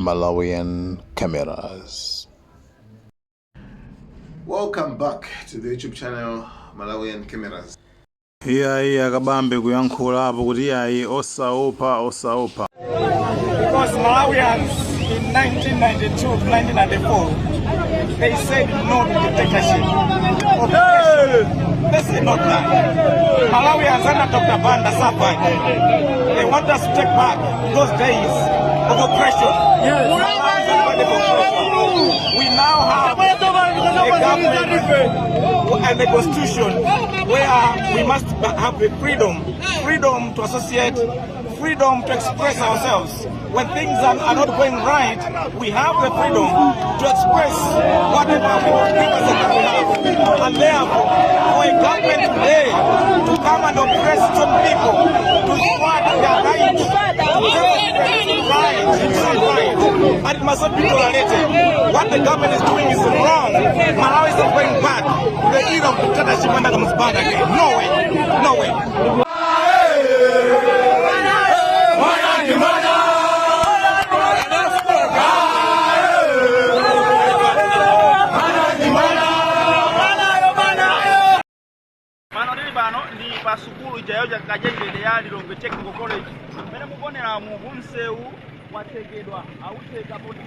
Malawian Cameras. Welcome back to the YouTube channel Malawian Cameras. Iyayi akabambe kuyankhulapo kuti iyayi osaopa osaopa. Because Malawians in 1992 to 1994, they said no to dictatorship. Oppression. They said not that. Malawians under Dr. Banda suffered. They want us to take back those days of oppression. We now have a government and the constitution where we must have the freedom, freedom to associate, freedom to express ourselves. When things are not going right, we have the freedom to express whatever grievances that we have. And therefore, for a government today to come and oppress its own people, to thwart their right, right, it's not right, and it must not be tolerated. What the government is doing is wrong. Malawi is not going back to the era of dictatorship under Kamuzu Banda again. No way, no way. Pano tili pano ndi pa sukulu ija ya ukachenjede ya Lilongwe Technical College. Mmene mukuoneramu msewu watsekedwa, autseka poti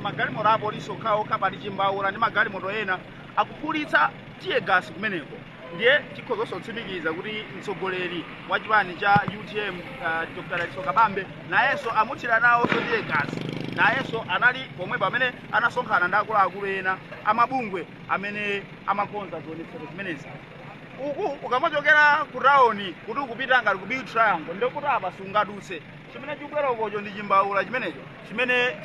magalimoto a apolisi okhaokha pali chimbaula ndi magalimoto ena akuphulitsa tear gas kumeneko. Ndiye tikhozanso kutsimikiza kuti mtsogoleri wa chipani cha UTM Dr. Dalitso Kabambe nayenso amuthira nawonso tear gas. Nayenso anali pomwepo amene anasonkhana ndi akuluakulu ena amabungwe amene amakonza zionetsero zimenezi. Uku ukamachokera ku town kuti ukupita ngati ku Bill Triangle ndikuti apa sungadutse. Chimene chikubwera ukocho ndi chimbaula chimenecho chimene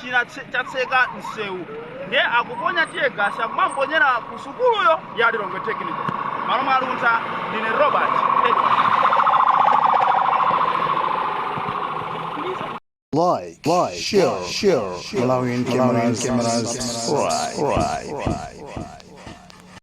chatseka msewu ndiye akuponya tear gas akumaponyera ku sukuluyo ya Lilongwe Technical. Malo mwa Luntha ndine Robert Edward. Like, share, Malawian cameras, subscribe.